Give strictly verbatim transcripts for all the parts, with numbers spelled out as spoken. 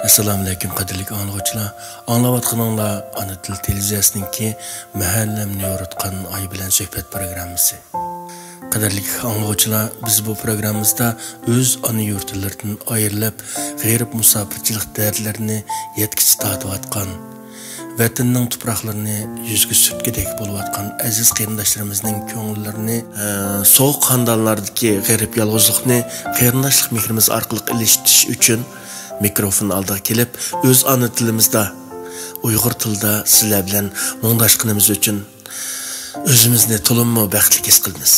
ئەسسالامۇئەلەيكۇم، قەدىرلىك ئاڭلىغۇچىلار. ئاڭلاۋاتقىنىڭلار ئانا تىل تېلېۋىزىيەسىنىڭكى مەھەللەمنى يورۇتقان ئاي بىلەن سۆھبەت پروگراممىسى. قەدىرلىك ئاڭلىغۇچىلار، بىز بۇ پروگراممىمىزدا ئۆز ئانا يۇرتلىرىدىن ئايرىلىپ، غېرىب مۇساپىرچىلىق دەردلىرىنى يەتكۈچە تارتىۋاتقان، ۋەتىنىنىڭ تۇپراقلىرىنى يۈزگە سۈرتكۈدەك بولۇۋاتقان ئەزىز قېرىنداشلىرىمىزنىڭ كۆڭۈللىرىنى، ئە، سوغۇق خانىدانلاردىكى غېرىب يالغۇزلۇقنى قېرىنداشلىق مېھرىمىز ئارقىلىق ئېلىشتىرىش ئۈچۈن مىكروفون ئالدىغا كېلىپ، ئۆز ئانا تىلىمىزدا، ئۇيغۇر تىلىدا سىزلەر بىلەن مۇڭداشقىنىمىز ئۈچۈن ئۆزىمىزنى تولىمۇ بەختلىك ھېس قىلىمىز.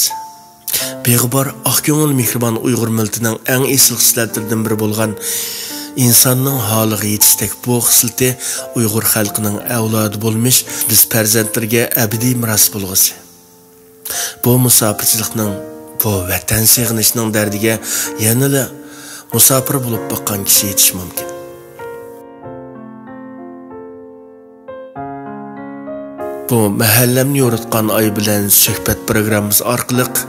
بېغى بار، ئاق كۆڭۈل، مېھرىبان ئۇيغۇر مىللىتىنىڭ ئەڭ ئېسىل خىسلەتلىرىدىن بىرى بولغان ئىنساننىڭ ھالىغا يېتىشتەك بۇ خىسلىتى ئۇيغۇر خەلقىنىڭ ئەۋلادى بولمىش بىز پەرزەنتلىرىگە ئەبەدىي مىراس بولغۇسى. بۇ مۇساپىرچىلىقنىڭ، بۇ ۋەتەن سېغىنىشنىڭ دەردىگە يەنىلا مۇساپىر بولۇپ باققان كىشى يېتىشى مۇمكىن. بۇ مەھەللەمنى يورۇتقان ئاي بىلەن سۆھبەت پروگراممىسى ئارقىلىق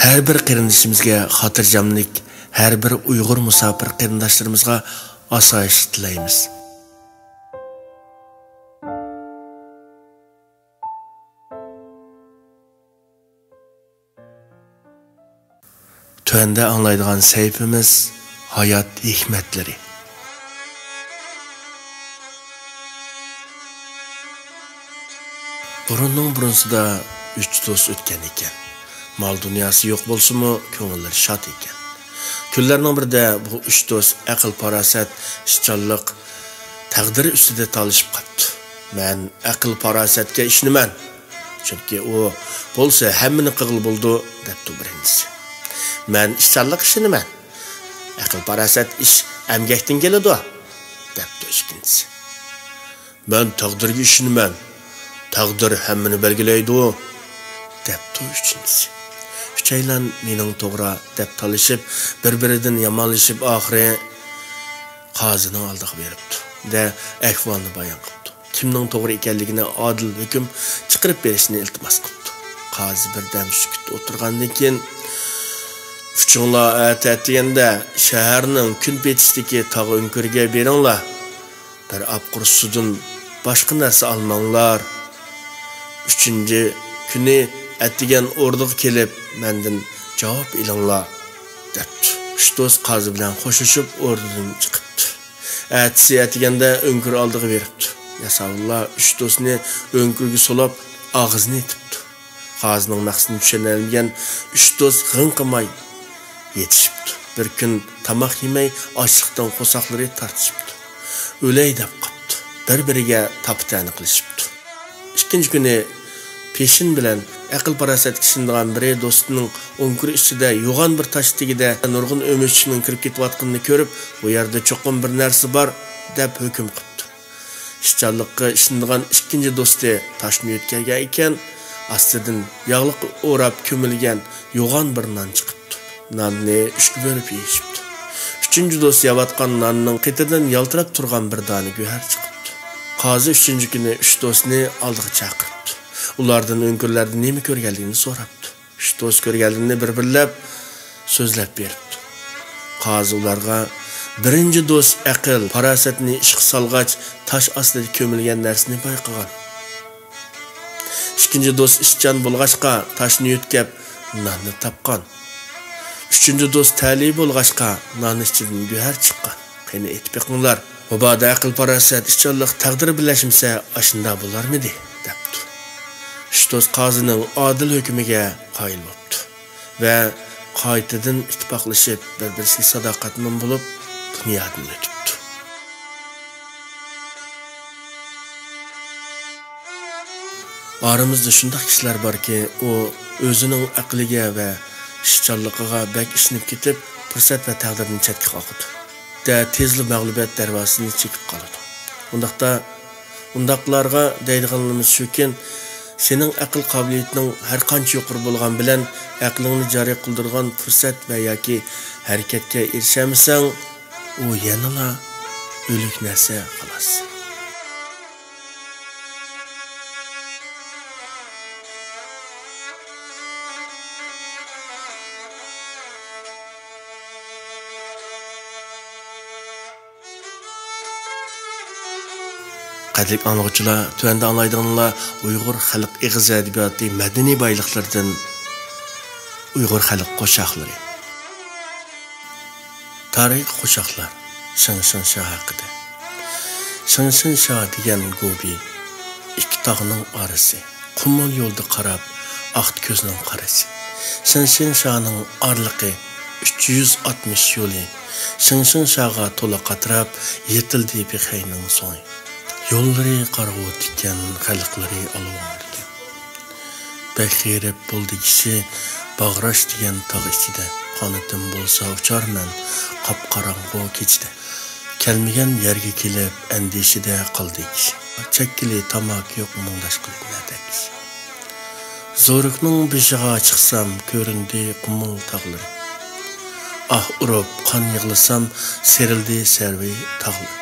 ھەر بىر قېرىندىشىمىزگە خاتىرجەملىك، ھەر بىر ئۇيغۇر مۇساپىر قېرىنداشلىرىمىزغا ئاسايىشلىق تىلەيمىز. تۆۋەندە ئاڭلايدىغان سەھىپىمىز ھايات ھېكمەتلىرى. بۇرۇننىڭ بۇرۇنسىدا ئۈچ دوست ئۆتكەن ئىكەن. مال دۇنياسى يوق بولسىمۇ، كۆڭۈللىرى شاد ئىكەن. كۈنلەرنىڭ بىرىدە بۇ ئۈچ دوست ئەقىل-پاراسەت، ئىشچانلىق، تەقدىر ئۈستىدە تالىشىپ قاپتۇ. مەن ئەقىل-پاراسەتكە ئىشىنىمەن. چۈنكى ئۇ بولسا ھەممىنى قىلغىلى بولىدۇ، دەپتۇ بىرىنچىسى. مەن ئىشچانلىققا ئىشىنىمەن. ئەقىل-پاراسەت ئىش ئەمگەكتىن كېلىدۇ، دەپتۇ ئىككىنچىسى. مەن تەقدىرگە ئىشىنىمەن. تەقدىر ھەممىنى بەلگىلەيدۇ، دەپتۇ ئۈچىنچىسى. ئۈچەيلەن مېنىڭ توغرا، دەپ تالىشىپ، بىر-بىرىدىن يامانلىشىپ، ئاخىرى قازىنىڭ ئالدىغا بېرىپتۇ، دە، ئەھۋالنى بايان قىپتۇ. كىمنىڭ توغرا ئىكەنلىكىنى ئادىل ھۆكۈم چىقىرىپ بېرىشنى ئىلتىماس قىپتۇ. قازى بىردەم سۈكۈتتە ئولتۇرغاندىن كېيىن، ئۈچۈڭلار ئەتە ئەتىگەندە شەھەرنىڭ كۈنپېتىشىدىكى تاغ ئۆڭكۈرگە بېرىڭلار. بىر ئاپقۇر سۇدىن باشقا نەرسە ئالماڭلار. ئۈچىنچى كۈنى ئەتىگەن ئوردىغا كېلىپ، مەندىن جاۋاب ئېلىڭلار، دەپتۇ. ئۈچ دوست قازى بىلەن خوشلىشىپ ئوردىدىن چىقىپتۇ. ئەتىسى ئەتىگەندە ئۆڭكۈر ئالدىغا بېرىپتۇ. ياساۋۇللار ئۈچ دوستنى ئۆڭكۈرگە سولاپ، ئاغزىنى ئېتىپتۇ. قازىنىڭ مەقسىتىنى چۈشىنەلمىگەن ئۈچ دوست غىڭ قىماي يېتىشىپتۇ. بىر كۈن تاماق يېمەي، ئاچلىقتىن قورساقلىرى تارتىشىپتۇ. ئۆلەي دەپ قاپتۇ. بىر-بىرىگە تاپا-تەنە قىلىشىپتۇ. ئىككىنچى كۈنى پېشىن بىلەن ئەقىل-پاراسەتكە ئىشىنىدىغان بىرى دوستىنىڭ ئۆڭكۈر ئۈستىدە يوغان بىر تاش تېگىدە نۇرغۇن ئۆمۈچۈكنىڭ كىرىپ كېتىۋاتقىنىنى كۆرۈپ، بۇ يەردە چوقۇم بىر نەرسە بار، دەپ ھۆكۈم قىپتۇ. ئىشچانلىققا ئىشىنىدىغان ئىككىنچى دوستى تاشنى يۆتكەلگەن ئىكەن، ئاستىدىن ياغلىققا ئوراپ كۆمۈلگەن يوغان بىر نان چىقىپتۇ. ناننى ئۈچكە بۆلۈپ يېيىشىپتۇ. ئۈچىنچى دوست يەۋاتقان ناننىڭ قېتىدىن يالتىراپ تۇرغان بىر دانە گۆھەر چىقىپتۇ. قازى ئۈچىنچى كۈنى ئۈچ دوستنى ئالدىغا چاقىرىپتۇ. ئۇلاردىن ئۆڭكۈرلەردە نېمە كۆرگەنلىكىنى سوراپتۇ. ئۈچ دوست كۆرگەنلىرىنى بىر-بىرلەپ سۆزلەپ بېرىپتۇ. قازى ئۇلارغا، بىرىنچى دوست ئەقىل، پاراسەتنى ئىشقا سالغاچ، تاش ئاستىدا كۆمۈلگەن نەرسىنى بايقىغان. ئىككىنچى دوست ئىشچان بولغاچقا، تاشنى يۆتكەپ، ناننى تاپقان. ئۈچىنچى دوست تەلىيى بولغاچقا، نان ئىچىدىن گۆھەر چىققان. قېنى، ئېيتىپ بېقىڭلار، مۇبادا ئەقىل-پاراسەت، ئىشچانلىق، تەقدىر بىرلەشمىسە، ئاشۇنداق بولارمىدى؟ دەپتۇ. ئۈچ دوست قازىنىڭ ئادىل ھۆكمىگە قايىل بوپتۇ ۋە قايتىدىن ئىتتىپاقلىشىپ، بىر-بىرسىگە ساداقەتمەن بولۇپ، دۇنيادىن ئۆتۈپتۇ. ئارىمىزدا شۇنداق كىشىلەر باركى، ئۇ ئۆزىنىڭ ئەقلىگە ۋە ئىشچانلىقىغا بەك ئىشىنىپ كېتىپ، پۇرسەت ۋە تەقدىرنى چەتكە قاقىدۇ. دە، تېزلا مەغلۇبىيەت دەرۋازىسىنى چېكىپ قالىدۇ. ئۇنداقتا، ئۇنداقلارغا دەيدىغىنىمىز شۇكى، سېنىڭ ئەقىل قابىلىيىتىڭ ھەر قانچە يۇقىرى بولغان بىلەن، ئەقلىڭنى جارى قىلدۇرىدىغان پۇرسەت ۋە ياكى ھەرىكەتكە ئېرىشەلمىسەڭ، ئۇ يەنىلا ئۆلۈك نەرسە، خالاس. قەدىرلىك ئاڭلىغۇچىلار، تۆۋەندە ئاڭلايدىغىنىڭلار ئۇيغۇر خەلق ئېغىز ئەدەبىياتى مەدەنىي بايلىقلىرىدىن ئۇيغۇر خەلق قوشاقلىرى. تارىخىي قوشاقلار شېڭ شېڭ شا ھەققىدە. شېڭ شېڭ شا دېگەن گوبى، ئىككى تاغنىڭ ئارىسى، قۇمۇل يولدا قاراپ ئاقتى كۆزنىڭ قارىسى. شېڭ شېڭ شانىڭ ئارىلىقى ئۈچ يۈز ئاتمىش يولى. شېڭ شېڭ شاغا تولا قاتراپ يېتىلدى بىخەينىڭ سوڭى. يوللىرى قارىغۇ تىكەن، خەلقلىرى ئالۋاڭ تىكەن. بەك غېرىب بولدى كىشى باغراش دېگەن تاغ ئىچىدە. قانىتىم بولسا ئۇچارمەن قاپقاراڭغۇ كېچىدە. كەلمىگەن يەرگە كېلىپ ئەندىشىدە قالدى كىشى. چەككىلى تاماكا يوق مۇڭداش قىلىپ نەدە كىشى. زورۇكنىڭ بېشىغا چىقسام كۆرۈندى قۇمۇل تاغلىرى. ئاھ ئۇرۇپ قان يىغلىسام سېرىلدى سەرۋى تاغلىرى.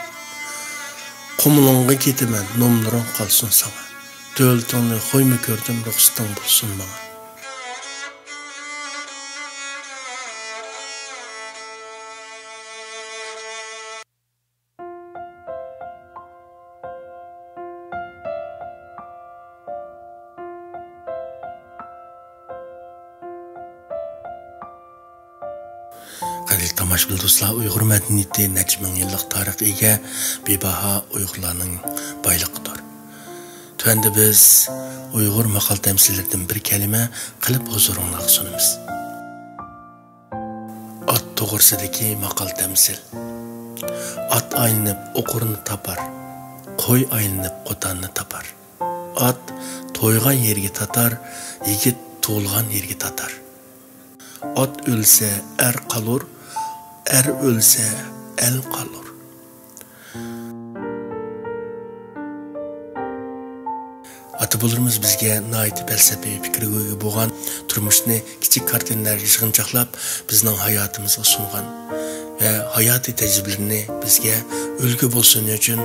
قۇمۇلۇڭغا كېتىمەن، نوملىرىڭ قالسۇن ساڭا. دۆلىتىڭنى خويمۇ كۆردۈم، رۇخسىتىڭ بولسۇن ماڭا. قەدىرلىك تاماشىبىن دوستلار، ئۇيغۇر مەدەنىيىتى نەچچە مىڭ يىللىق تارىخقا ئىگە بىباھا ئۇيغۇرلارنىڭ بايلىقىدۇر. تۆۋەندە بىز ئۇيغۇر ماقال تەمسىللىرىدىن بىر كەلىمە قىلىپ ھۇزۇرۇڭلارغا سۇنىمىز. ئات توغرىسىدىكى ماقال تەمسىل. ئات ئايلىنىپ ئوقۇرنى تاپار، قوي ئايلىنىپ قوتاننى تاپار. ئات تويغان يەرگە تاتار، يىگىت تۇغۇلغان يەرگە تاتار. ئات ئۆلسە، ئەر قالۇر، ئەر ئۆلسە، ئەل قالۇر. ئاتا-بوۋىلىرىمىز بىزگە ناھايىتى پەلسەپىۋى پىكىرگە ئىگە بولغان، تۇرمۇشنى كىچىك كارتىنىلەرگە يىغىنچاقلاپ، بىزنىڭ ھاياتىمىزغا سۇنغان ۋە ھاياتىي تەجرىبىلىرىنى بىزگە ئۈلگە بولسۇن ئۈچۈن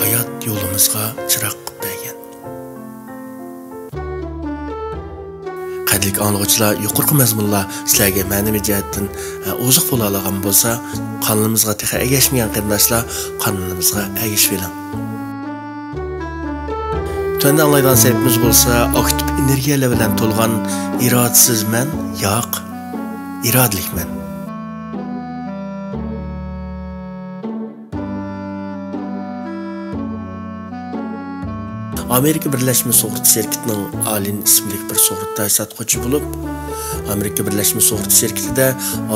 ھايات يولىمىزغا چىراغ قىلىپ بەرگەن. قەدىرلىك ئاڭلىغۇچىلار، يۇقىرىقى مەزمۇنلار سىلەرگە مەنىۋى جەھەتتىن، ئە، ئوزۇق بولالىغان بولسا، قانىلىمىزغا تېخى ئەگەشمىگەن قېرىنداشلار قانىلىمىزغا ئەگىشىۋېلىڭ. تۆۋەندە ئاڭلايدىغان سەھىپىمىز بولسا ئاكتىپ ئېنېرگىيەلەر بىلەن تولغان ئىرادىسىز مەن، ياق، ئىرادىلىك مەن. ئامېرىكا بىرلەشمە سۇغۇرتا شىركىتىنىڭ ئالېن ئىسىملىك بىر سۇغۇرتا ساتقۇچى بولۇپ، ئامېرىكا بىرلەشمە سۇغۇرتا شىركىتىدە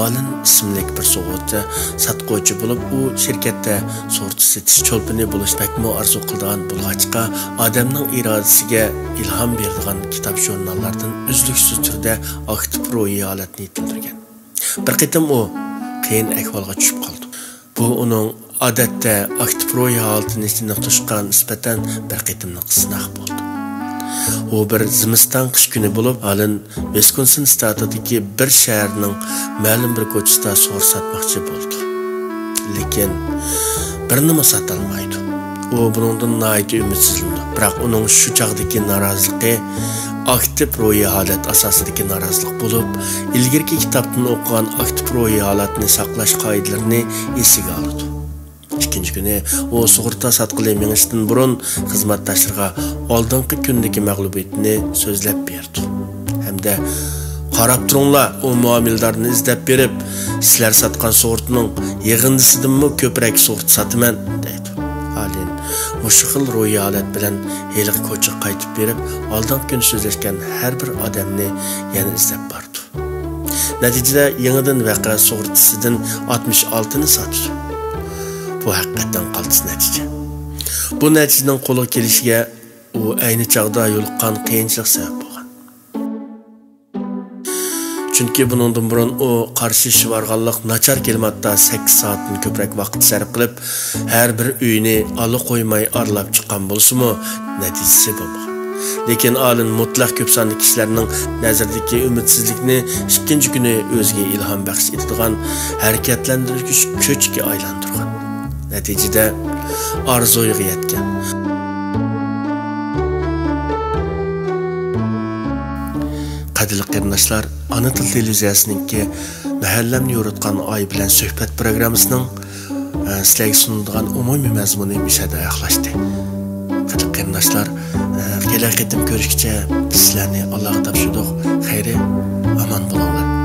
ئالېن ئىسىملىك بىر سۇغۇرتا ساتقۇچى بولۇپ، ئۇ شىركەتتە سۇغۇرتا سېتىش چولپىنى بولۇش بەكمۇ ئارزۇ قىلىدىغان بولغاچقا، ئادەمنىڭ ئىرادىسىگە ئىلھام بېرىدىغان كىتاب-ژۇرناللاردىن ئۈزلۈكسىز تۈردە ئاكتىپ روھىي ھالەتنى يېتىلدۈرگەن. بىر قېتىم ئۇ قىيىن ئەھۋالغا چۈشۈپ قالىدۇ. بۇ ئۇنىڭ ئادەتتە ئاكتىپ روھىي ھالىتىنى چېنىقتۇرۇشقا نىسبەتەن بىر قېتىملىق سىناق بولدى. ئۇ بىر زىمىستان قىش كۈنى بولۇپ، ئالېن ۋىسكونسىن شتاتىدىكى بىر شەھەرنىڭ مەلۇم بىر كوچىسىدا سۇغۇرتا ساتماقچى بولىدۇ. لېكىن بىرنىمۇ ساتالمايدۇ. ئۇ بۇنىڭدىن ناھايىتى ئۈمىدسىزلىنىدۇ. بىراق ئۇنىڭ شۇ چاغدىكى نارازىلىقى ئاكتىپ روھىي ھالەت ئاساسىدىكى نارازىلىق بولۇپ، ئىلگىرىكى كىتابتىن ئوقۇغان ئاكتىپ روھىي ھالەتنى ساقلاش قائىدىلىرىنى ئېسىگە ئالىدۇ. ئىككىنچى كۈنى ئۇ سۇغۇرتا ساتقىلى مېڭىشتىن بۇرۇن خىزمەتداشلىرىغا ئالدىنقى كۈندىكى مەغلۇبىيىتىنى سۆزلەپ بېرىدۇ ھەمدە «قاراپ تۇرۇڭلار، ئۇ مۇئامىلىدارنى ئىزدەپ بېرىپ، سىلەر ساتقان سۇغۇرتىنىڭ يىغىندىسىدىنمۇ كۆپرەك سۇغۇرتا ساتىمەن» دەيدۇ. ئالېن مۇشۇ خىل روھىي ھالەت بىلەن ھېلىقى كوچىغا قايتىپ بېرىپ، ئالدىنقى كۈنى سۆزلەشكەن ھەر بىر ئادەمنى يەنە ئىزدەپ بارىدۇ. نەتىجىدە، يېڭىدىن ۋەقە سۇغۇرتىسىدىن ئاتمىش ئالتىنى ساتىدۇ. بۇ ھەقىقەتەن قالتىس نەتىجە. بۇ نەتىجىنىڭ قولغا كېلىشىگە ئۇ ئەينى چاغدا يولۇققان قىيىنچىلىق سەۋەب بولغان. چۈنكى بۇنىڭدىن بۇرۇن ئۇ قارشى شىۋارغانلىق ناچار كىلىماتتا سەككىز سائەتتىن كۆپرەك ۋاقىت سەرپ قىلىپ، ھەر بىر ئۆينى ئالا قويماي ئارىلاپ چىققان بولسىمۇ، نەتىجىسى بولمىغان. لېكىن ئالېن مۇتلەق كۆپ ساندا كىشىلەرنىڭ نەزىرىدىكى ئۈمىدسىزلىكنى ئىككىنچى كۈنى ئۆزىگە ئىلھام بەخش ئېتىدىغان ھەرىكەتلەندۈرگۈچ كۈچكە ئايلاندۇرغان. نەتىجىدە ئارزۇيىغا يەتكەن. قەدىرلىك قېرىنداشلار، ئانا تىل تېلېۋىزىيەسىنىڭكى مەھەللەمنى يورۇتقان ئاي بىلەن سۆھبەت پروگراممىسىنىڭ، ئە، سىلەرگە سۇنىدىغان ئومۇمىي مەزمۇنى مۇشۇ يەردە ئاياغلاشتى. قېرىنداشلار، ئە، كېلەر قېتىم كۆرۈشكىچە بىز سىلەرنى ئاللاغا تاپشۇردۇق. خەيرى، ئامان بولۇڭلار.